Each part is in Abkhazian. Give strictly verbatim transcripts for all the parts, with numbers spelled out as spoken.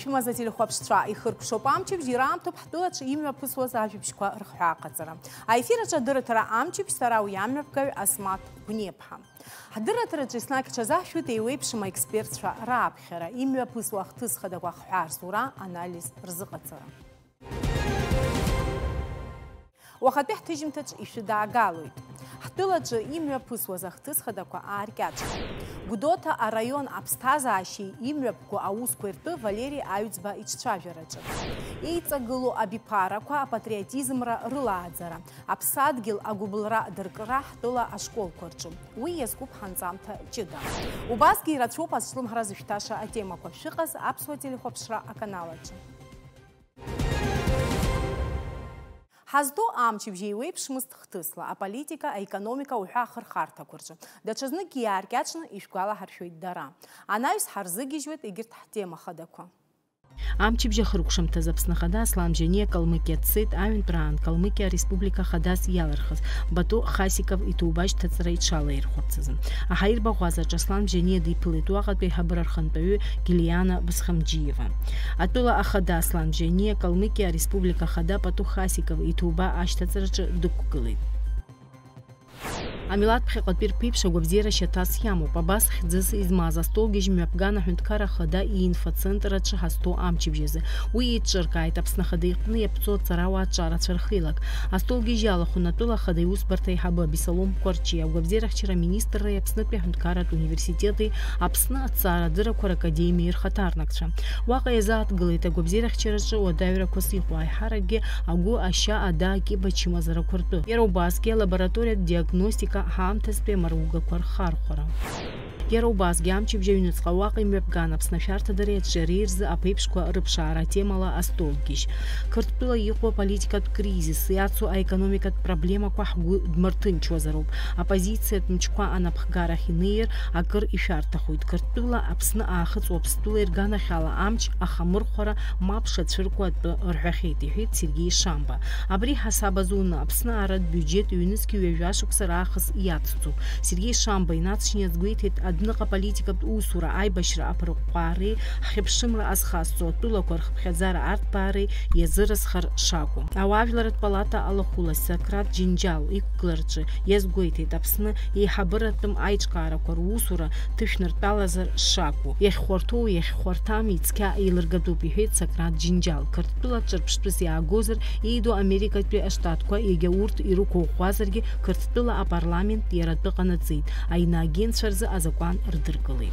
Шәмаза телехәаԥшцәа, ихыркәшоуп амчыбжь, ираамҭоуп ҳтәылаҿы имҩаԥысуаз ажәабжьқәа рхҳәааҟаҵара. Аефир аҿы адырраҭара амчыбжь, сара уи амҩаԥгаҩ Асмаҭ Гәниаԥҳа. Ҳдырраҭараҿы еснагь ҽазаҳшәоит еиуеиԥшым аекспертцәа рааԥхьара, имҩаԥысуа ахҭыс хадақәа ахҳәаа рзура, анализ рзыҟаҵара. Уахатәи ҳҭыжьымҭаҿ ишәыдаагалоит. Ҳтәылаҿы имҩаԥысуаз ахҭыс хадақәа ааркьаҿуеит. Гәдоуҭа араион аԥсҭазаашьеи имҩаԥго аусқәеи ртәы Валери Аҩӡба иҿцәажәараҿы. Еиҵагылоу абиԥарақәа апатриотизмра рылааӡара, аԥсадгьыл агәыбылра дыркра ҳтәыла ашколқәа рҿы. Уи иазкуп ҳанҵамҭа ҷыда. Убасгьы ирацәоуп азҿлымҳара зышәҭаша атемақәа шәыҟаз аԥсуа телехәаԥшра аканал аҿы. Ҳазҭоу амчыбжь еиуеиԥшмызт хҭысла, аполитика, аекономика уҳәа ахырхарҭақәа рҿы. Даҽазныкгьы иааркьаҿны ишәгәалаҳаршәоит дара. Анаҩс ҳарзыгьежьуеит егьырҭ ҳтема хадақәа. Амчыбжь ахыркәшамҭаз Аԥсны Ахада Аслан Бжьаниа Калмыкиа дцеит, аҩынтәраан Калмыкиа Ареспублика Ахадас иалырхыз Бату Хасиков иҭоуба ашьҭаҵара иҽалаирхәарц азы. Аҳаирбаӷәазаҿ Аслан Бжьаниа диԥылеит уаҟатәи аиҳабыра рхантәаҩы Гилиана Бысхамџьиева. Атәыла ахада Аслан Бжьаниа Калмыкиа Ареспублика Ахада Бату Хасиков иҭоуба ашьҭаҵараҿы дықәгылеит. Амилаҭ ԥхьаҟатәи рԥеиԥш агәабзиара шьаҭас иамоуп. Абас хьӡыс измаз астолгьежь мҩаԥган аҳәынҭқарра ахада иинфоцентр аҿы ҳазҭоу амчыбжь азы. Уи еиҿыркааит Аԥсны Ахада иҟны иаԥҵоу аҵарауаа аҿарацәа рхеилак. Астолгьежь иалахәын атәыла ахада иусбарҭа аиҳабы Абисалом Кәарҷиа, агәабзиара ахьчара аминистрра Аԥснытәи аҳәынҭқарратә университети Аԥсны аҭҵаарадыррақәа ракадемиеи рхаҭарнакцәа. Уаҟа иазааҭгылеит агәабзиара ахьчараҿы уадаҩрақәас иҟоу, аиҳаракгьы агәы ашьа, ада, акьыба ачымазарақәа ртәы. Иара убасгьы алабораториатә диагностика, ҳаамҭазтәи амаругақәа рхархәара. Иара убасгьы амчыбжь аҩныҵҟа уаҟа имҩаԥган Аԥсны ашәарҭадареи аҿиареи рзы аԥеиԥшқәа рыԥшаара атемала астолгьежь. Қырҭтәыла иҟоу аполитикатә кризис, иацу аекономикатә проблемақәа ҳгәы дмырҭынчуазароуп. Аоппозициатә мчқәа анапхгарахь инеир, акыр ишәарҭахоит. Қырҭтәыла Аԥсны Аахыҵ Уаԥстәыла ирганахьала амч ахамырхәара мап шацәыркуа атәы рҳәахьеит, иҳәеит Сергеи Шамба. Абри ҳасаб азуны Аԥсны ааратә биуџьет ҩнызқьи ҩажәа шықәса раахыс иацҵоуп. Сергеи Шамба инаҵшьны иазгәеиҭеит адәныҟа политикатә усура, аибашьра аԥырҟәҟәаареи ҳхьыԥшымра азхазҵо атәылақәа рхыԥхьаӡара арҭбаареи иазыразхар шакәу. Ауаажәларратә палата алахәыла Сократ Џьынџьал иқәгылараҿы иазгәеиҭеит, Аԥсны еиҳабыратәым аиҿкаарақәа русура ҭышәныртәалазар шакәу. Иахьхәарҭоу, иахьхәарҭам ицқьа еилыргатәуп, иҳәеит Сократ Џьынџьал. Қырҭтәыла ҿырԥштәыс иаагозар, еиду Америкатәи Аштатқәа, егьа урҭ ирықәыӷәӷәазаргьы, Қырҭтәыла апарламент иара атәы ҟанаҵеит, аиноагентцәа рзы азакәан рдыркылеит.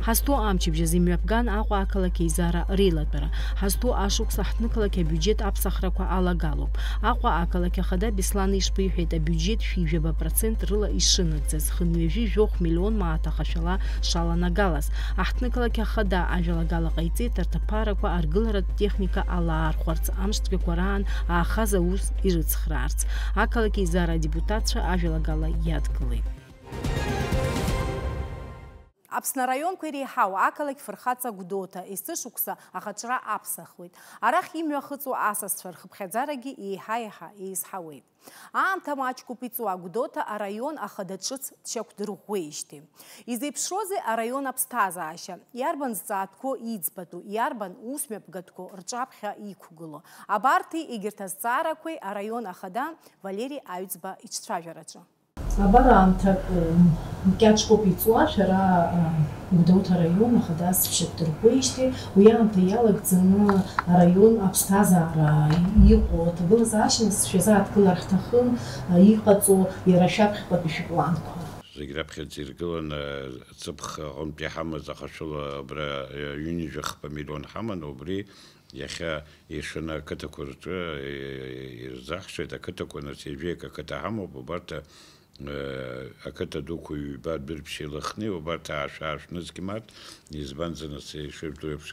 Ҳазҭоу амчыбжь азы имҩаԥган Аҟәа ақалақь еизара реилатәара. Ҳазҭоу ашықәс аҳҭнықалақь абиуџьет аԥсахрақәа алагалоуп. Аҟәа ақалақь ахада Беслан Ишба иҳәеит, абиуџьет шәи жәаба процент рыла ишынагӡаз, хынҩажәи жәохә миллион мааҭ ахашәала шаланагалаз. Аҳҭнықалақь ахада ажәалагала ҟаиҵеит арҭ аԥарақәа аргыларатә техника алаархәарц, амшцәгьақәа раан аахаз аус ирыцхраарц. Ақалақь еизара адепутатцәа ажәалагала иадгылеит. Аԥсны араионқәа иреиҳау ақалақь фырхаҵа Гәдоуҭа есышықәса ахаҿра аԥсахуеит. Арахь имҩахыҵуа асасцәа рхыԥхьаӡарагьы еиҳа-еиҳа еизҳауеит. Аамҭа маҷқәоуп иҵуа Гәдоуҭа араион ахада ҿыц дшьақәдырӷәӷәеижьҭеи. Изеиԥшроузеи араион аԥсҭазаашьа? Иарбан зҵаатәқәоу иӡбатәу, иарбан ус мҩаԥгатәқәоу рҿаԥхьа иқәгылоу? Абарҭи егьырҭ азҵаарақәеи араион ахада Валери Аҩӡба иҿцәажәараҿы. Абар аамҭак, м, кьаҿкоуп иҵуа, шәара, а, Гәдоуҭа араион ахада сшьақәдырӷәӷәеижьҭеи, уи аамҭа иалагӡаны араион аԥсҭазаара иҟоу аҭагылазаашьа шәазааҭгылар ҳҭахын, а, иҟаҵоу иара шәаԥхьаҟатәи шәыпланқәа. Зегь раԥхьаӡа иргыланы, ҵыԥх аҟынтә иҳамаз ахашәала абра ҩынҩажәи хԥа миллион ҳаман, убри Иахьа ишаны ақыҭақәа рҿы, е, ирзаҳшоит ақыҭақәа, нас ҩажәеик ақыҭа ҳамоуп, убарҭ, э, ақыҭа дуқәа ҩба Дәрыԥшьи Лыхни, убарҭ аашәа-аашә нызқь мааҭ, избанзар, нас, ишыжәдыруа еиԥш,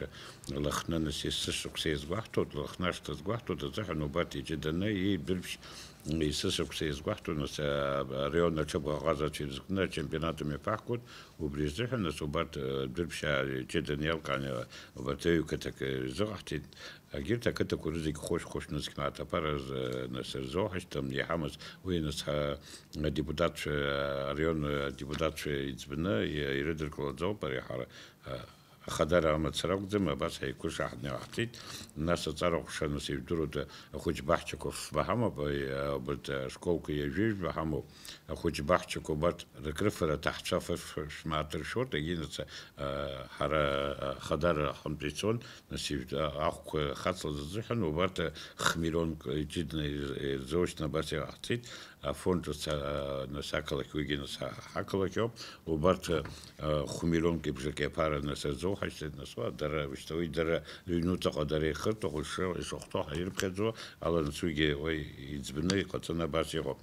Лыхны, нас, есышықәса иазгәаҳҭоит, Лыхны ашҭа згәаҳҭоит азыҳәан, убарҭ иҷыданы, ии, Дәрыԥшь, есышықәса иазгәаҳҭоит, нас, а, араион аҽыбӷаҟазацәа ирызкны ачемпионат мҩаԥаҳгоит, убри азыҳәан, нас, убарҭ, э, Дәрыԥшь, а, иҷыданы иалкааны, убарҭ аҩ-қыҭак, э, изыҟаҳҵеит. Егьырҭ ақыҭақәа рызегь хәышә-хәышә нызқь мааҭ аԥара рзы, нас, рзоуҳашьҭым, иҳамаз уи, нас, ҳа, адепутатцәа, араион адепутатцәа иӡбаны и-, ирыдыркылаӡоуп ари ҳара, а, Ахадара амацара акәӡам, абас ҳаиқәышаҳаҭны иаҳҭеит. Нас аҵара ҟәша, нас ижәдыруада, ахәыҷ баҳчақәа фба ҳамоуп, аи-, абарҭ ашколқәа ҩажәи жәба ҳамоуп. Ахәыҷ баҳчақәа убарҭ рыкрыфара аҭаҳцәа ф-, ф-, шәмааҭыршәоит, егьи нас, а, ҳара, а, ахадара аҟынтә ицон, нас ижәд-, а, ахәқәа хацлаз азыҳәан, убарҭ, а, хмиллионк ҷыданы ир-, ирзоушьҭны абас иҟаҳҵеит. Афонд ҿыц, а, нас ақалақь уигьы нас ҳа-, ҳақалақь ауп. Убарҭ, а, хәмиллионки бжаки аԥара нас рзоуҳашьҭит, нас уа дара, шьҭа уи дара рыҩнуҵаҟа дара ихыртәахо ишра-, ишахәҭоу ҳаирԥхьаӡо ала, нас уигьы уа иӡбны иҟаҵаны абас иҟоуп.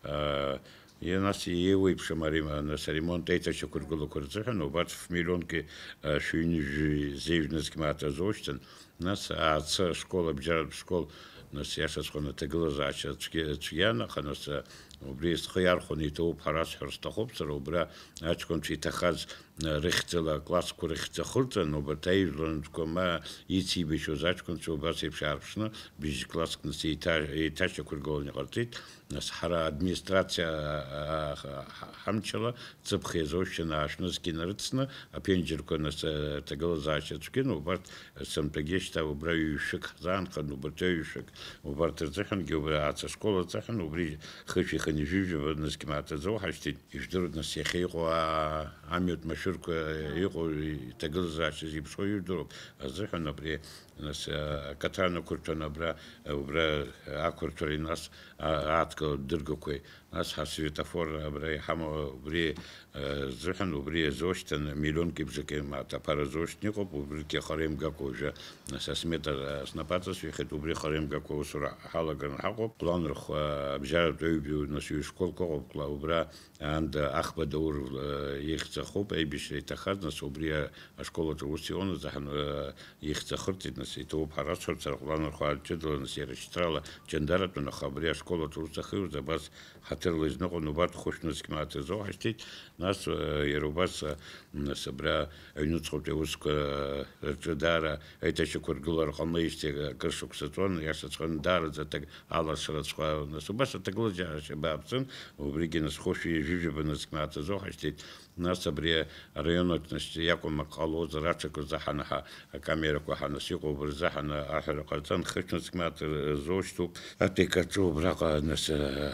А, и-, нас еиуеиԥшым ари, а, нас аремонт аиҭашьақәыргылақәа рзыҳәан убарҭ фмиллионки, а, шәи ҩынҩажәи зеижә нызқь мааҭ азоушьҭын. Нас Аацы ашкол, абжьаратә школ, нас иашаҵәҟьаны аҭагылазаашьа цәгьа-, цәгьан, аха нас, а, убри схы иархәаны иҭоуп ҳәа расҳәар сҭахуп, сара убра аҷкәынцәа иҭахаз, а, рыхьӡала аклассқәа рыхьӡ ахырҵан, убарҭ аижәлантәқәа ма ицеибашьуаз аҷкәынцәа убас еиԥш аарԥшны, быжь класск нас еиҭа-, еиҭашьақәыргыланы иҟарҵеит. Нас ҳара администрациа, а, а, ҳа-, ҳамчала ҵыԥх иазоушьҭын аашәнызқь инарыцны, аԥенџьырқәа нас, а, аҭагылазаашьа цәгьан, убарҭ сынтәагьы шьҭа убра ҩышәык ҳзаанханы, убарҭ ҩышәык, убарҭ рзыҳәангьы, убра Аацы ашкол азыҳәан, убри хышәи хынҩажәи жәаба нызқь мааҭ азоуҳашьҭит. Ижәдыруеит, нас иахьа иҟоу, а-, амҩатә машәырқәа иҟоу иҭагылазаашьа зеиԥшроу ижәдыруп азыҳәан, абри, нас, а, акаҭа анықәырҭәаны абра, а, убра ақәырҭәареи, нас, а-, ааҭгылатә дыргақәеи, нас ҳасветофор абра иҳамоу убри, а, зыҳәан, убри иазоушьҭан миллионки бжаки мааҭ аԥара азоушьҭны иҟоуп, убригьы хара имгакәа уажәы, нас асмета, а, снапаҵасҩхьеит, убри хара имгакәа аусура ҳалаганы ҳаҟоуп. Кәланрхә, а, абжьаратә аҩбаҩ, нас ҩышколк ыҟоуп, Кәла-, убра Аанда Ахба Даур, э, ихьӡ ахоуп, аибашьра иҭахаз, нас убри а-, ашкол аҿы ус иҟан, азы ҳан-, э, ихьӡ ахырҵеит, нас иҭоуп ҳара сҳәарц, Арҟәлан Архәаа ҷыдала, нас иара шьҭрала ҷандаратәын, аха абри ашкол аҿы ус ахиуаз, абас ҳаҭырла изныҟәон, убарҭ хәышә нызқь мааҭ рзоуҳашьҭит, нас, э, иара убас, э, нас абра аҩнуҵҟатәи аусқәа, э, рҿы даара аиҭашьақәыргылара ҟамлеижьҭеи акыр шықәса ҵуан, иашаҵәҟьаны даараӡа аҭак-, алашараҵәҟьа, нас убас аҭагылазаашьа бааԥсын, убригьы нас хәышәи ҩажәи жәаба нызқь мааҭ азоуҳашьҭит. Нас абри араион аҿы нас иакәым ак ҟалозар, аҽакы рзаҳаны ҳа-, акамерақәа ҳанас иҟоуп рзаҳаны аҳәара ҟарҵан, хышә нызқь мааҭ рзоушьҭуп. Аҭак аҿы убраҟа нас, э,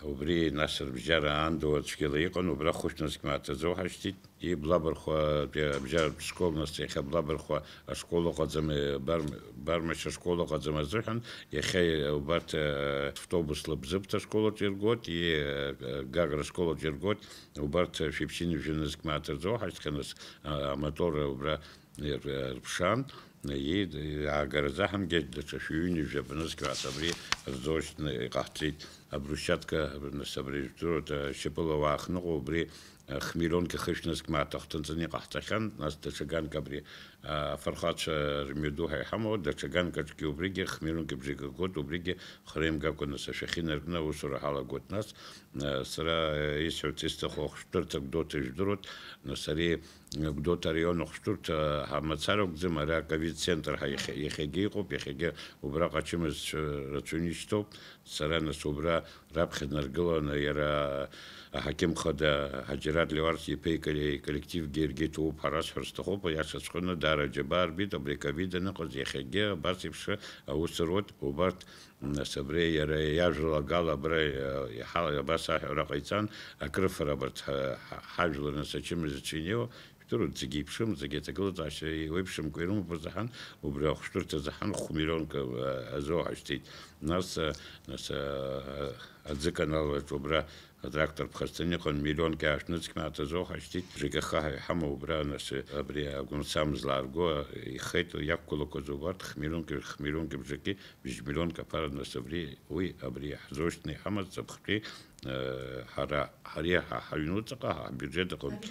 убри нас рыбжьара аандоу цәгьала иҟан, убра хәышә нызқь мааҭ азоуҳашьҭит. Иблабархәа абжьаратә школ, нас иахьа Блабархәа ашкол ыҟаӡам, Барм-, Бармашь ашкол ыҟаӡам азыҳәан, иахьа убарҭ, э, автобусла Бзыԥҭа ашкол аҿы иргоит, и, э, Гагра ашкол аҿы иргоит, убарҭ шәиԥшьынҩажәа нызқь мааҭ рзоуҳашьҭхьан, нас, а, амотор убра ир-, рԥшаан, и, иаагара азыҳәангьы даҽа шәи ҩынҩажәа нызқь мааҭ абри рзоушьҭны иҟаҳҵеит. Абрусиатка, нас абри жәдыруеит, шьапыла уаахныҟәо убри, хмиллионки хышә нызқь мааҭ ахҭынҵаны иҟаҳҵахьан, нас даҽа ганк абри, а, афырхацәа рымҩаду ҳәа иҳамоу, даҽа ганк аҿгьы убригьы хмиллионки бжаки гоит, убригьы хара имгакәа нас ашәахьы инаркны аусура ҳалагоит. Нас, а, сара, а, исҳәарц исҭаху ахәшәтәырҭа Гәдоуҭа ижәдыруеит, нас ари, а, Гәдоуҭа араион ахәшәтәырҭа ҳамацара акәӡам, ара аковид центр ҳәа иахьа-, иахьагьы иҟоуп, иахьагьы убраҟа ачымазцәа рацәаҩны ишьҭоуп. Сара нас убра раԥхьа днаргыланы, иара аҳақьым хада Ҳаџьараҭ Леуарс-иԥеи иколле-, иколлективгьы иаргьы иҭоуп ҳәа расҳәар сҭахуп, аиаша сҳәаны, даара аџьабаа рбеит, абри аковид аныҟаз иахьагьы абас еиԥш аус руеит, убарҭ, нас, абри иара иажәла агала абра, э, иҳа-, абас аҳәара ҟаиҵан, акрыфара абарҭ ҳа-, ҳа-, ҳажәлар нас ачымазцәа инеиуа, Ижәдыруеит, зегьы еиԥшым, зегьы аҭагылазаашьа еиуеиԥшымкәа ирымоуп азыҳәан, убри ахәшәтәырҭа азыҳәан хә-миллионк, а, азоуҳашьҭит. Нас, а, нас, а, аӡы канал аҿы убра атрактор ԥхасҭаны иҟан, миллионки аашә нызқь мааҭ азоуҳашьҭит. Бжаки ахаҳә иҳамоу убра, нас, абри агәамсам злаарго ихеит, иақәгылақәаз убарҭ, хә-миллионки, хә-миллионки бжаки, бжь миллионк аԥара, нас абри, уи, абри ҳзоушьҭны иҳамаз ҵыԥхтәи, а, ҳара, ҳари ҳа-, ҳаҩнуҵаҟа, ҳабиуџьет аҟынтә.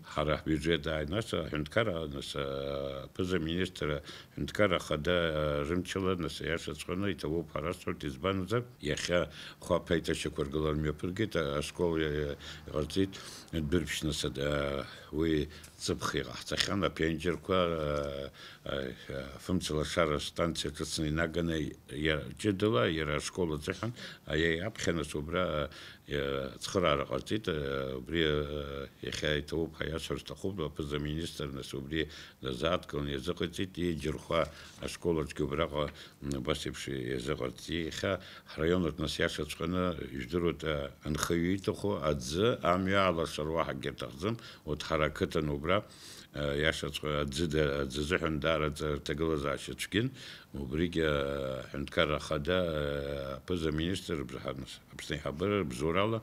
Ҳара ҳбиуџьет ааит, нас аҳәынҭқарра, нас, а, аԥыза-министр, аҳәынҭқарра ахада, а, рымчала, нас, аиашаҵәҟьаны иҭабуп ҳәа расҳәоит, избанзар, иахьа хәаԥ аиҭашьақәыргылара мҩаԥыргеит, а, ашкол, а, иҟарҵеит, дәырԥшь, нас, а, уи Ҵыԥх иҟаҳҵахьан аԥенџьырқәа, афымцалашара станциа ҿыцны инаганы, иара ҷыдала, иара ашкол аҿыҳәан, аиеи аԥхьа нас убра, ацхыраара ҟарҵеит, убри, иахьа иҭабуп ҳәа иасҳәар сҭахуп, аԥыза-министр нас убри дазааҭгылан иазыҟаиҵеит, иеиџьырхо ашкол аҿгьы убраҟа, м, убас еиԥш иазыҟарҵеит. Иахьа ҳраион аҿы нас иашаҵәҟьаны, ижәдыруеит, а, анхаҩы иҭаху аӡы, амҩа алашара уаҳа акгьы аҭахӡам, урҭ ҳара ақыҭан убра, а, иашаҵәҟьа аӡы да-, аӡы азыҳәан даараӡа рҭагылазаашьа цәгьан, убригь, а, аҳәынҭқарра ахада, а, аԥыза-министр, Аԥсны аиҳабыра рыбзоурала,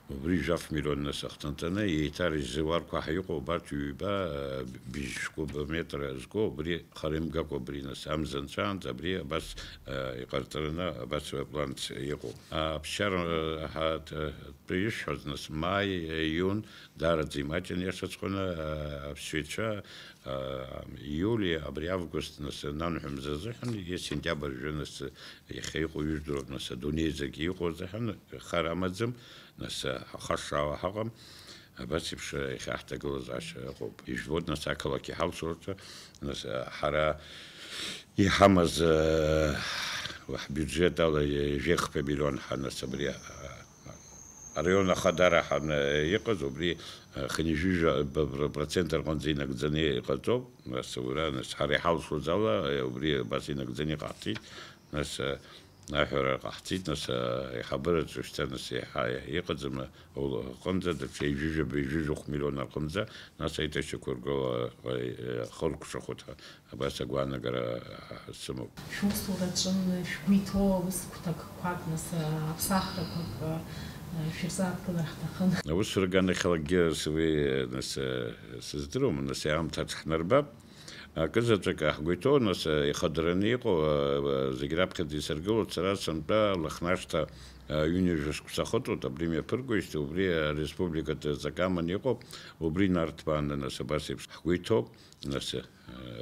убри жәаф миллион нас ахҭынҵаны, еиҭарыжьзуа арқәа ҳәа иҟоу убарҭ ҩба, а, б-, быжь шәкуба метра зку, убри хара имгакәа убри нас амза нҵәаанӡа абри абас, а, иҟарҵараны абас апланс иҟоу. Аԥсшьара, а, ҳа-, т-, тәы ишәҳәаз нас маи, июн, даараӡа имаҷын иашаҵәҟьаны, а, аԥсшьаҩцәа, а, иули, абри август нас нанҳәа мза азыҳәан, и сентиабр жәа нас иахьа иҟоу ижәдыруп нас адунеи зегь иҟоу азыҳәан, хар амаӡам, нас, а, ҳахашшаауа ҳаҟам. Абас еиԥш, а, иахьа ҳҭагылазаашьа ыҟоуп. Ижәбоит нас ақалақь иҳалшоит, нас, а, ҳара иҳамаз, а, ҳбиуџьет ала ҩажәи хԥа миллион ҳа нас абри, а, араион ахадара ҳаны иҟаз, убри, а, хынҩажәижәа б-, б-, процент рҟынӡа инагӡаны иҟаҵоуп. Нас уара, нас ҳара иҳалшоз ала, а, убри абас инагӡаны иҟаҳҵеит. Нас, а, аҳәара ҟаҳҵеит, нас, а, аиҳабыраҿы шьҭа, нас, еиҳа иҟаӡам, аҟынӡа, даҽа ҩажәижәаба, ҩажәижәохә миллион аҟынӡа, нас аиҭашьақәыргылара, а, хыркәшахоит ҳәа, абас агәаанагара, а, сымоуп. Шәусураҿы шәгәы иҭоу аус гәҭакқәак, нас, а, аԥсахрақәак, а, шәырзааҭгылар ҳҭахын. Аусура аганахьалагьы сыҩ-, нас, а, сыздыруам, нас аамҭаҿ ҳнарбап. Акызаҵәык ҳгәы иҭоу, нас, ихадараны иҟоу, а, зегь раԥхьаӡа исыргылоит сара сынтәа Лыхнашҭа, а, ҩынҩажәа шықәса ахыҵуеит, абри мҩаԥыргоижьҭеи, убри, а, республикатә ҵак аманы иҟоуп, убри инарҭбааны, нас, абас еиԥш ҳгәы иҭоуп, нас, а,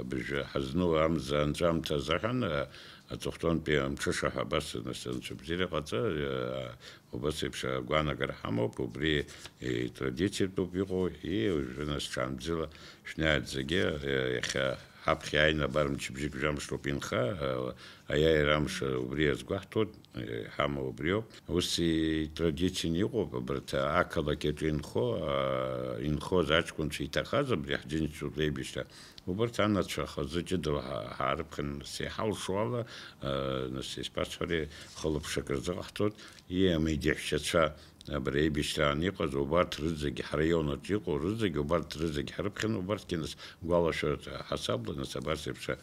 абыржәы ҳазну амза анҵәамҭа азыҳәан, а, аҵыхәтәантәи амҽыша ҳәа абас, нас, анцәа бзиара ҟаҵа, а, Убас еиԥш агәаанагара ҳамоуп, убри, е, традициатәуп иҟоу, и, уажәы нас ҽаанбзиала шәнеиааит зегьы, е, иахьа ҳаԥхьа иааины абар мчыбжьык жәамш роуп инха, е, аиааира амш убри иазгәаҳҭоит, е, иҳамоу убриоуп. Ус итрадицианы иҟоуп абарҭ ақалақь аҿы инхо, а, инхоз аҷкәынцәа иҭахаз абри ҳџьынџьтәылатә еибашьра. Убарҭ анацәа хазы ҷыдала ҳа-, ҳаарыԥхьан, нас иҳалшо ала, а, нас исбасҳәари, хылаԥшрак рзыҟаҳҵоит. Иамеи иџьашьацәа абри аибашьраан иҟаз, убарҭ рызегь ҳраион аҿы иҟоу рызегь, убарҭ рызегь ҳрыԥхьан, убарҭгьы нас гәалашәарҭа ҳасабла, нас абас еиԥш,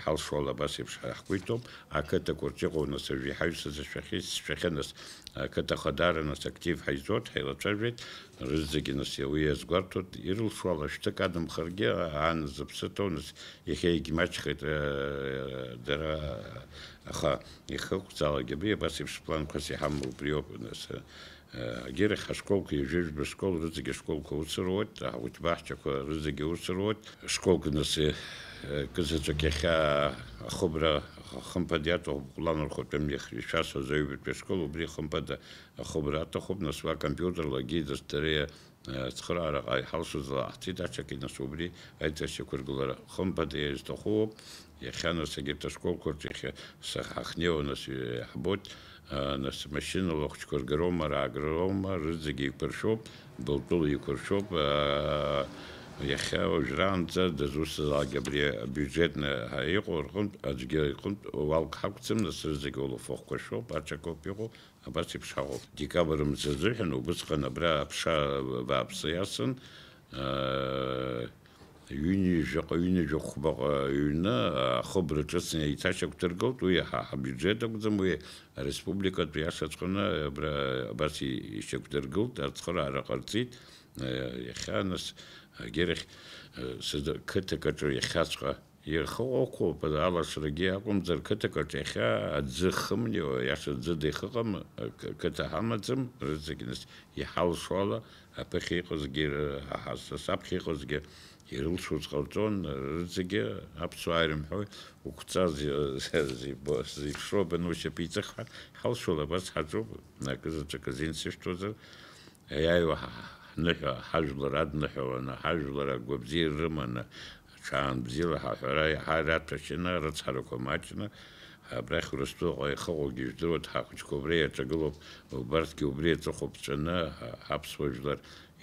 ҳалшола абас еиԥш ҳгәы иҭоуп, ақыҭақәа рҿы иҟоу нас ажәеиҳаҩсазы шәахьеи сшәахьеи нас ақыҭа ахадара нас актив ҳаизоит, ҳаилацәажәеит, рызегь нас уи иазгәарҭоит, ирылшо ала шәҭык адамхаргьы, аан зыԥсы ҭоу нас иахьа егьмаҷхеит, э, дара, аха Иахьакәзаалак абри абас еиԥш планқәас иҳамоу убриоуп, нас, э, агьырахь ҳашколқәа ҩажәи жәба школ, рызегьы ашколқәа ус руеит, аҳәынҭқаррақәа рызегьы ус руеит, школк, нас, э, кызаҵәык иахьа ахыбра хымԥада иаҭахуп, Ҟәланырхәтәи амҩахь ишәасҳәаз аҩбатәи ашкол, убри хымԥада ахыбра аҭахуп, нас уа компиутерлагьы, нас дара Ацхыраараҟа иҳалшоз ала ҳцеит аҽакгьы, нас убри аиҭашьақәыргылара хымԥада иазҭаху ауп. Иахьа нас егьырҭ ашколқәа рҿы иахьа саҳ-, ҳахнеиуа, нас, иаҳбоит, а, нас машьынала ахәыҷқәа ргароума, раагароума, рызегьы еиқәыршәоуп, былтәыла еиқәыршәоуп, а, иахьа уажәраанӡа дызусҭазаалак абри абиуџьетны иҟоу рҟынтә аӡәгьы иҟынтә уалк ҳақәӡам, нас рызегьы улафахәқәа шәоуп, аҽакоуп иҟоу. Абас еиԥш ҳаҟоуп. Декабр мза азыҳәан убысҟан абра аԥша бааԥсы иасын, аа, ҩынҩажәаҟа, ҩынҩажәа хәбаҟа ҩны, ахыбра ҿыцны еиҭашьақәдыргылт, уи ҳа ҳабиуџьет акәӡам, уи ареспубликатә иашаҵәҟьаны абра абас и-, ишьақәдыргылт, ацхыраара ҟарҵеит, аа, иахьа нас, агьырахь, аа, сыда-, қыҭак аҿы иахьаҵәҟьа Ирхыҟақәоуп, алашарагьы акәымзар, қыҭак аҿы иахьа аӡы хымнеиуа, иаша ӡыда ихыҟам, қ-, қыҭа ҳамаӡам, рызегь нас иҳалшо ала, аԥыхьа иҟазгьы, р-, ҳа-, ҳа-, саԥхьа иҟазгьы ирылшоз ҟарҵон, рызегьы аԥсуаа ирымҳәои, уқәҵа зи-, зи-, зибо-, зеиԥшроу абанушьап иҵых ҳәа, ҳалшола абас ҳаҿуп, акызаҵәык азин сышәҭозар, Аиааиуа ҳа-, ҳа-, Ныҳәа ҳажәлар адныҳәаланы, ҳажәлар агәабзиара рыманы, ҽаанбзиала ҳаҳәара иаҳа раҭәашьаны, арыцҳарақәа маҷны, абрахь Урыстәыҟа иахыҟоугьы жәдыруеит, ҳахәыҷқәа убра иаҿагылоуп, убарҭгьы убри аҵыхәа ԥҵәаны, аԥсуа жәлар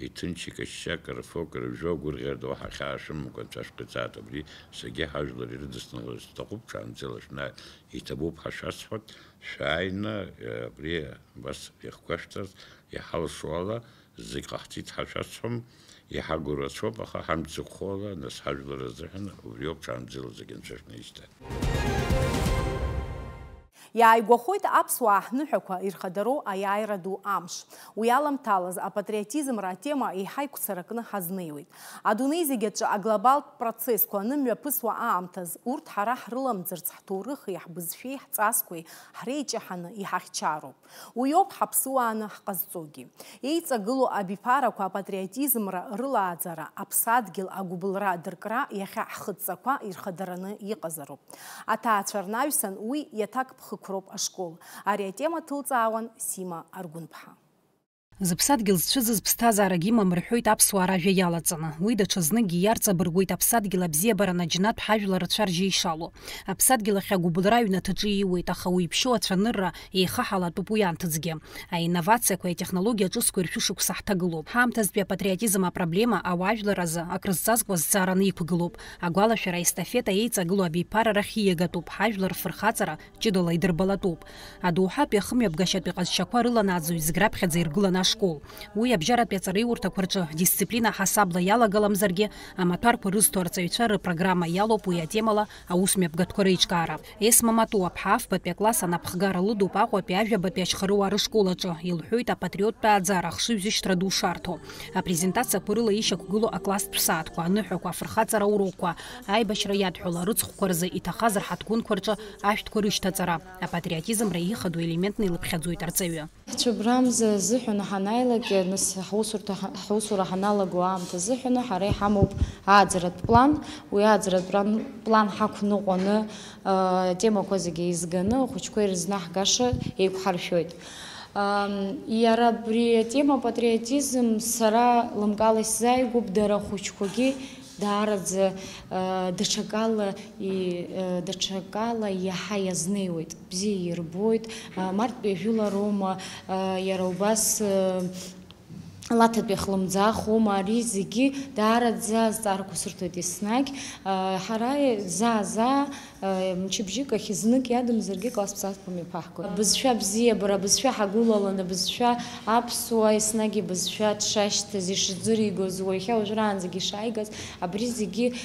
иҭынч, икашьшьы, акарафо, акарыжәжәо агәырӷьара ду ҳахьаашәымамкәа анцәа шәҟаиҵааит, абри саргьы ҳажәлар ирыдысныҳәаларц сҭахуп, ҽаанбзиала шәнааи, иҭабуп ҳәа шәасҳәоит, шәааины, абри абас иахгәашәҭарц, иҳалшо ала, зегь ҟаҳҵеит ҳәа шәасҳәом, иҳагу рацәоуп, аха ҳамч зықәхо ала, нас ҳажәлар рзыҳәан убриоуп, ҽаанбзиала зегь анцәа шәнаишьҭааит. Иааигәахоит аԥсуаа ҳныҳәақәа ирхадароу аиааира ду амш. Уи аламҭалаз апатриотизмра атема еиҳа игәцаракны ҳазнеиуеит. Адунеи зегь аҿы аглобалтә процессқәа анымҩаԥысуа аамҭаз, урҭ ҳара ҳрыламӡырц ҳҭоурыхи ҳбызшәеи ҳҵасқәеи ҳреиҷаҳаны иҳахьчароуп. Уиоуп ҳаԥсуааны ҳҟазҵогьы. Еиҵагылоу абиԥарақәа апатриотизмра рылааӡара, аԥсадгьыл агәыбылра адыркра иахьа ҳхыдҵақәа ирхадараны иҟазароуп. Аҭаацәа рнаҩсан уи иаҭакԥхықәроуп ашкол. Ари атема ҭылҵаауан Сима Аргәынԥҳа. Зыԥсадгьыл зцәыӡыз ԥсҭазаарагь имам рҳәоит аԥсуаа ражәа иалаҵаны. Уи даҽазныкгьы иарҵабыргуеит аԥсадгьыл абзиабара наџьнатә ҳажәлар рцәа-ржьы ишалоу. Аԥсадгьыл ахь агәыбылра аҩнаҭаҿы ииуеит, аха уи иԥшьоу ацәанырра еихаҳалатәуп уи анҭыҵгьы. Аинновациақәеи атехнологиа ҿыцқәеи ршәышықәса ҳҭагылоуп. Ҳаамҭазтәи апатриотизм апроблема ауаажәлар азы акрызҵазкуа зҵаараны иқәгылоуп. Агәалашәара аестафета еиҵагылоу абиԥара рахь ииагатәуп, ҳажәлар рфырхаҵара ҷыдала идырбалатәуп. Адоуҳатәи ахымҩаԥгашьатәи ҟазшьақәа рыланааӡоит зегь раԥхьаӡа иргыланы ашкол. Уи абжьаратәи аҵараиурҭақәа рҿы дисциплина ҳасабла иалагаламзаргьы, амаҭәарқәа рызҭо арҵаҩцәа рыпрограмма иалоуп уи атемала аусмҩаԥгатәқәа реиҿкаара. Есма Матуаԥҳа афбатәи акласс анапхгара лыдуп Аҟәатәи ажәабатәи ашьхаруаа рышкол аҿы, илҳәоит апатриоттә ааӡара ахшыҩзышьҭра ду шарҭо. Апрезентациақәа рыла ишьақәгылоу акласстә сааҭқәа, аныҳәақәа, афырхаҵара урокқәа, аибашьра иадҳәалоу арыцхәқәа рзы иҭахаз рҳаҭгәынқәа рҿы ашәҭқәа рышьҭаҵара, апатриотизмра ихадоу елементны илыԥхьаӡоит арҵаҩы. Ҳцәыбрамза азыҳәан ҳанааилак, нас ҳусурҭа, ҳусура ҳаналаго аамҭа азыҳәан ҳара иҳамоуп ааӡаратә план. Уи ааӡаратә план, план ҳақәныҟәаны, атемақәа зегьы еизганы ахәыҷқәа ирызнаҳгаша еиқәҳаршәоит. Иара абри атема патриотизм сара лымкаала исзааигәоуп, дара ахәыҷқәагьы даараӡа даҽакала, даҽакала иаҳа иазнеиуеит, бзиа ирбоит. Мартәи жәылароума, иара убас Лаҭатәи хлымӡаахума, ари зегьы даараӡа азҵаарақәа сырҭоит еснагь. Ҳара заа-заа, мчыбжьык ахь знык иадамзаргьы класс ԥсаатәқәа мҩаԥаҳгоит. Бызшәа бзиабара, абызшәа ҳагәылаланы, абызшәа аԥсуа, еснагь ибызшәа дшашьҭаз, ишӡыригоз, уажәшьҭа уажәраанӡагьы ишааигаз, абри зегьы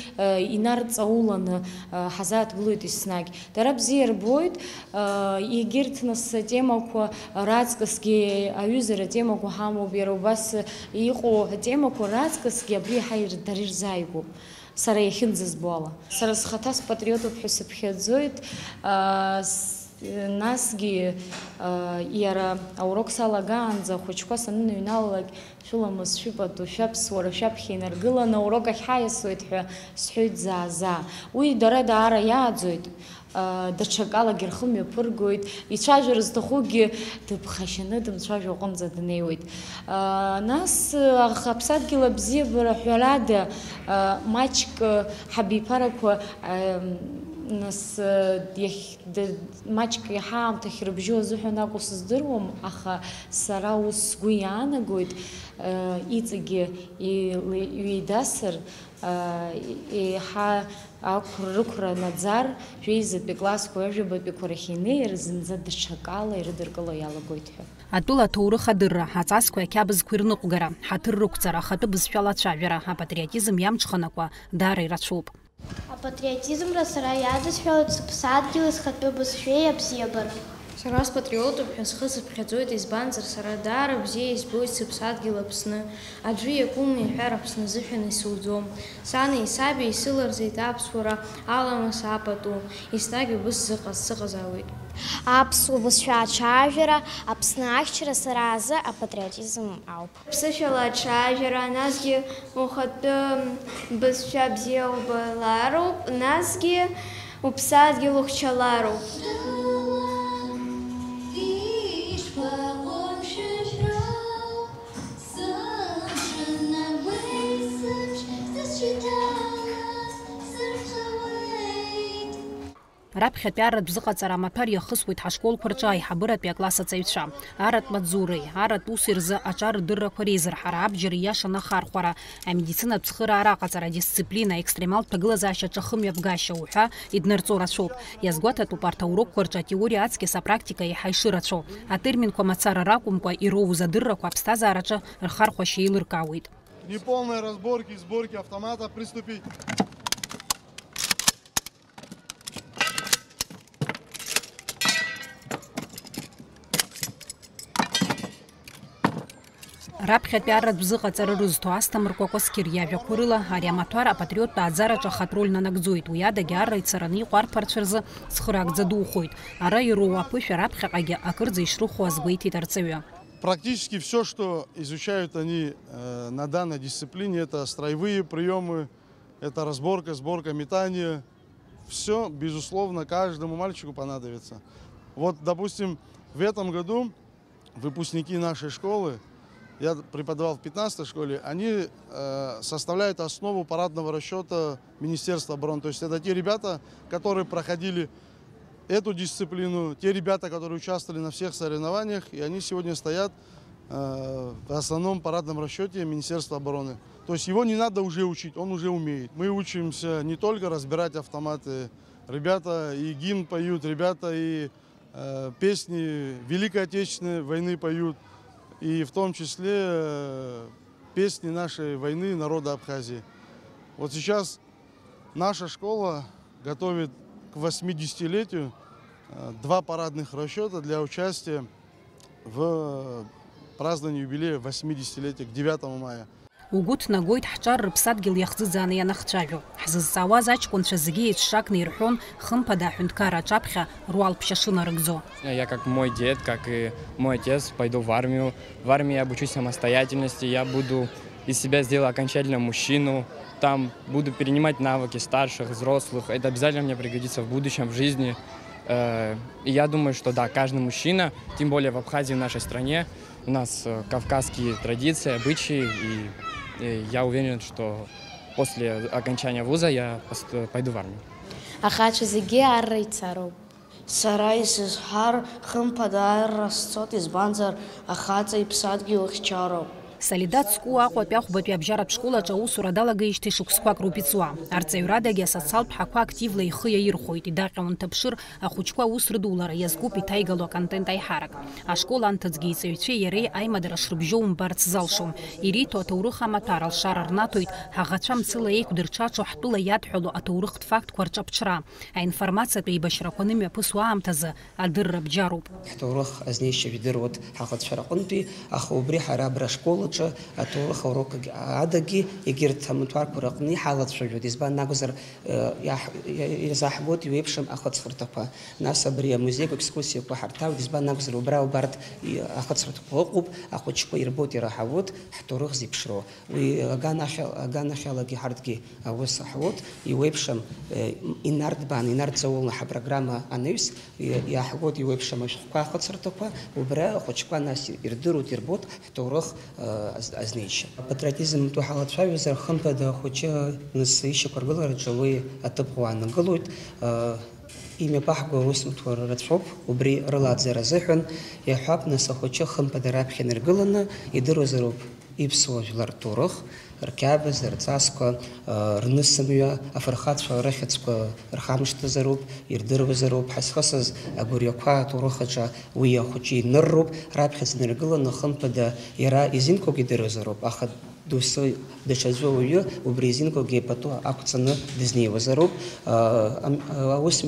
инарҵауланы ҳазааҭгылоит еснагь. Дара бзиа рбоит, егьырҭ нас атемақәа раҵкысгьы, аҩызара атемақәа ҳамоуп, иара убас иҟоу атемақәа раҵкысгьы абри иаҳа ир-, дара ирзааигәоуп, сара иахьынӡазбо ала. Сара схаҭа спатриотуп ҳәа сыԥхьаӡоит, а, с-, насгьы, а, иара аурок салагаанӡа ахәыҷқәа саныныҩналалак, шәыламыс, шәыпату, шәаԥсуара шәаԥхьа инаргыланы аурок ахь ҳаиасуеит ҳәа сҳәоит заа-заа. Уи дара даара иааӡоит. Даҽакалагьы рхы мҩаԥыргоит, ицәажәара зҭахугьы дыԥхашьаны дымцәажәо аҟынӡа днеиуеит. Нас, аха аԥсадгьыл абзиабара, ҳәарада, маҷк ҳабиԥарақәа, нас, иахь, д-, маҷк иаҳа аамҭа ахьрыбжьоу азыҳәан акәу сыздыруам, аха сара ус сгәы иаанагоит, иҵегьы еилеи-, ҩеидасыр, еиҳа ақәра-рықәра наӡар, жәеизатәи классқәа, ҩажәабатәиқәа рахь инеир, зынӡа даҽакала ирыдыркыло иалагоит ҳәа. Атәыла аҭоурых адырра, аҵасқәеи ақьабзқәеи рныҟәгара, ҳаҭыр рықәҵара, ахатәы бызшәала ацәажәара, апатриотизм иамҽханакуа даара ирацәоуп. Апатриотизмра сара иадысҳәалоит сыԥсадгьыли схатәы бызшәеи абзиабара. Сара спатриотуп ҳәа схы сыԥхьаӡоит, избанзар, сара даара бзиа избоит сыԥсадгьыл Аԥсны. Аӡәы иакәым иҳәар, Аԥсны азыҳәан исуӡом. Сани саби исыларҵеит аԥсуара, аламыс, апату. Еснагь убыс сзыҟаз, сыҟазаауеит. Аԥсуа бызшәа ацәажәара, Аԥсны ахьчара сара азы апатриотизм ауп. Ԥсышәала ацәажәара, насгьы ухатәы бызшәа бзиа убалароуп, насгьы уԥсадгьыл ухьчалароуп. Раԥхьатәи арратә зыҟаҵара амаҭәар иахысуеит ҳашколқәа рҿы аиҳабыратәи акласс аҵаҩцәа. Арратә маҵзуреи, арратә уси рзы аҿар рдыррақәа реизырҳара, абџьари иашан ахархәара, амедицинатә цхыраара аҟаҵара, адисциплина, аекстремалтә ҭагылазаашьа аҿы ахымҩаԥгашьа уҳәа иднарҵо рацәоуп. Иазгәаҭатәуп арҭ аурокқәа рҿы атеориа аҵкьыс апрактика еиҳа ишырацәоу. Атерминқәа мацара ракәымкәа, ироуз адыррақәа аԥсҭазаараҿы рхархәашьа еилыркаауеит. Неполные разборки, сборки автомата, приступить. Раԥхьатәи арратә зыҟаҵара рызҭо Асҭамыр Кәакәасқьыр иажәақәа рыла, ари амаҭәар апатриоттә ааӡараҿы ахатә роль нанагӡоит, уи адагьы арра ицараны иҟоу арԥарцәа рзы цхыраагӡа духоит. Ара ироуа аԥышәа раԥхьаҟагьы акырӡа ишрыхәо азгәеиҭеит арҵаҩы. Практически всё, что изучают они, э, на данной дисциплине, это строевые приёмы, это разборка, сборка, метание. Всё, безусловно, каждому мальчику понадобится. Вот, допустим, в этом году выпускники нашей школы, я преподавал в пятнадцатой школе, они, э, составляют основу парадного расчёта Министерства обороны. То есть это те ребята, которые проходили эту дисциплину, те ребята, которые участвовали на всех соревнованиях, и они сегодня стоят, э, в основном парадном расчёте Министерства обороны. То есть его не надо уже учить, он уже умеет. Мы учимся не только разбирать автоматы, ребята и гимн поют, ребята и, э, песни Великой Отечественной войны поют, и в том числе, э, песни нашей войны народа Абхазии. Вот сейчас наша школа готовит к восьмидесятилетию, э, два парадных расчёта для участия в праздновании юбилея восьмидесятилетия к девятому мая. Угәы ҭнагоит ҳҿар рыԥсадгьыл иахӡыӡааны ианахцәажәо. Ҳзызҵаауаз аҷкәынцәа зегьы еиҿшакны ирҳәон, хымԥада аҳәынҭқарра аҿаԥхьа руалԥшьа шынарыгӡо. Я, как мой дед, как и мой отец, пойду в армию. В армии я обучусь самостоятельности, я буду из себя сделаю окончательно мужчину. Там буду перенимать навыки старших, взрослых. Это обязательно мне пригодится в будущем, в жизни. Э, и я думаю, что да, каждый мужчина, тем более в Абхазии, в нашей стране, у нас, э, кавказские традиции, обычаи, и, и я уверен, что после окончания вуза я пост-, пойду в армию. Ахацәа зегьы арра ицароуп. Сара исызҳар, хымԥада арра сцоит, избанзар, ахаҵа иԥсадгьыл ихьчароуп. Солидат Скәыуа Аҟәатәи ахәбатәи абжьаратә школ аҿы аусура далагеижьҭеи шықәсқәак роуп иҵуа. Арҵаҩрадагьы асоциалтә ҳақәа активла ихы иаирхәоит, идаҟьауан ҭаԥшыр, ахәыҷқәа аус рыдулара иазкуп иҭаигалоу аконтент аиҳарак. Ашкол анҭыҵгьы иҵаҩцәеи иареи аимадара шрыбжьоу умбарц залшом. Ириҭо аҭоурых амаҭәар алшара рнаҭоит, ҳаӷацәа мцыла еиқәдырҽаҽо ҳтәыла иадҳәалоу аҭоурыхтә фактқәа рҿаԥҽра. Аинформациатә еибашьрақәа анымҩаԥысуа аамҭазы адырра бџьаруп. Ҳҭоурых азнеишьа жәдыруеит ҳаӷацәа рҟынтәи, аха убри ҳара абра ашкол аҿы аҭоурых аурокгьы адагьы, егьырҭ амаҭәарқәа рыҟны иҳалацәажәоит, избан акәзар, э, иаҳ-, иа-, ирзаҳгоит иуеиԥшым ахыҵхырҭақәа. Нас абри амузеиқәа, екскурсиақәа ҳарҭалоит, избан акәзар, убра убарҭ и-, ахыҵхырҭақәа ыҟоуп, ахәыҷқәа ирбоит, ираҳауеит ҳҭоурых зеиԥшроу. Уи аганахьал-, аганахьалагьы ҳарҭгьы аус аҳуеит, иуеиԥшым, э, инарҭбааны, инарҭҵауланы ҳапрограмма анаҩс, и-, иаҳгоит иуеиԥшым ашәҟәқәа ахыҵырҭақәа, убра ахәыҷқәа нас ирдыруеит, ирбоит ҳҭоурых, э, аз-, азнеишьа. Апатриотизм атәы ҳалацәажәозар, хымԥада ахәыҷы нас ишьақәыргылараҿы уи аҭыԥ уаанагылоит, э, имҩаԥаҳго аусмаҭәара рацәоуп, убри рылааӡара азыҳәан, иаҳҳәап, нас ахәыҷы хымԥада раԥхьа инаргыланы идыруазароуп. Иԥсуа жәлар рҭоурых, рқьабз, рҵасқәа, рнысымҩа, афырхацәа рыхьӡқәа рхамышҭызароуп, ирдыруазароуп, ҳазхысыз агәырҩақәа аҭоурых аҿы уи ахәыҷы инырроуп, раԥхьаӡа инаргыланы, хымԥада, иара изинқәоугьы идыруазароуп, аха доусы даҽаӡәы уаҩы убри изинқәоугьы пату ақәҵаны дызнеиуазароуп. Ам-, аус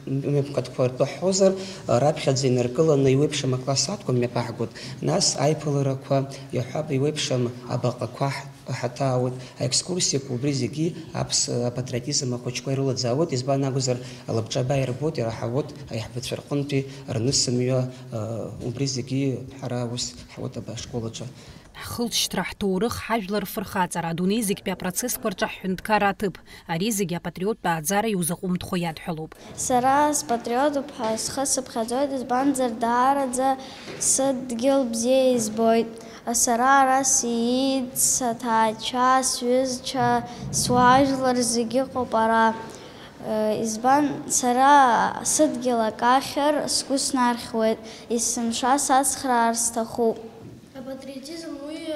мҩаԥгатәқәа ртәы ҳҳәозар, раԥхьаӡа инаргыланы иуеиԥшым акласс аҭкәа мҩаԥаҳгоит, нас аиԥыларақәа, иаҳҳәап, иуеиԥшым абаҟақәа ҳ-, ҳаҭаауеит, аекскурсиақәа, убри зегьы аԥс-, апатриотизм ахәыҷқәа ирылаӡаауеит, избан акәзар, лабҿаба ирбоит, ираҳауеит аиҳабацәа рҟынтәи рнысымҩа, убри зегьы ҳара аус ҳуеит аб-, ашкол аҿы. Ҳхылҵшьҭра, ҳҭоурых, ҳажәлар рфырхаҵара, адунеи зегьтәи апроцессқәа рҿы ҳҳәынҭқарра аҭыԥ, ари зегьы апатриоттә ааӡара иузаҟәымҭхо иадҳәалоуп. Сара спатриотуп ҳәа схы сыԥхьаӡоит, избанзар, даараӡа сыдгьыл бзиа избоит. Сара ара сиит, саҭаацәа, сҩызцәа, суаажәлар зегьы ыҟоуп ара. Избан, сара сыдгьыл акы ахьыр сгәы снархьуеит, есымша сацхраар сҭахуп. Апатриотизм уи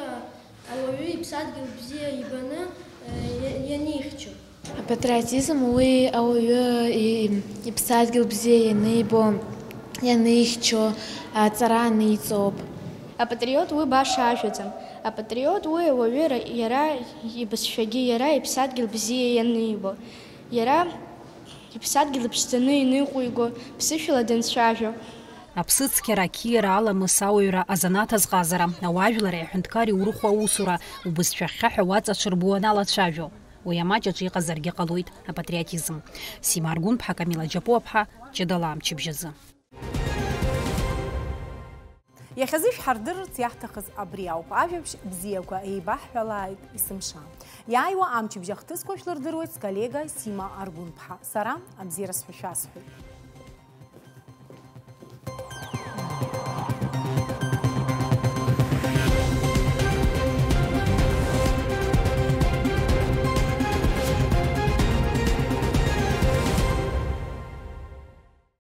ауаҩы иԥсадгьыл бзиа ибаны ианихьчо. Апатриотизм уи ауаҩы иԥсадгьыл бзиа ианибо, ианихьчо, аҵара аниҵоуп. Апатриот уи баша ажәаӡам. Апатриот уи ауаҩы иара ибызшәагьы, иара иԥсадгьыл бзиа ианибо, иара иԥсадгьыл иԥшӡаны иныҟәиго, ԥсышәала данцәажәо. Аԥсыцқьара, ақьиара, аламыс, ауаҩра, азанааҭ азҟазара, ауаажәлари аҳәынҭқари урыху аусура, убызшәа хьхьаҳәа уаҵаҽырбо уаналацәажәо. Уи амаҷ аҿы иҟазаргьы ҟалоит апатриотизм. Сима Аргәынԥҳа, Камила Џьапуаԥҳа, ҷыдала амчыбжьазы. Иахьазы шәҳардырырц иаҳҭахыз абри ауп, ажәабжь бзиақәа еибаҳҳәалааит есымша. Иааиуа амчыбжь ахҭысқәа шәлырдыруеит сколлега Сима Аргәынԥҳа. Сара абзиараз ҳәа шәасҳәоит.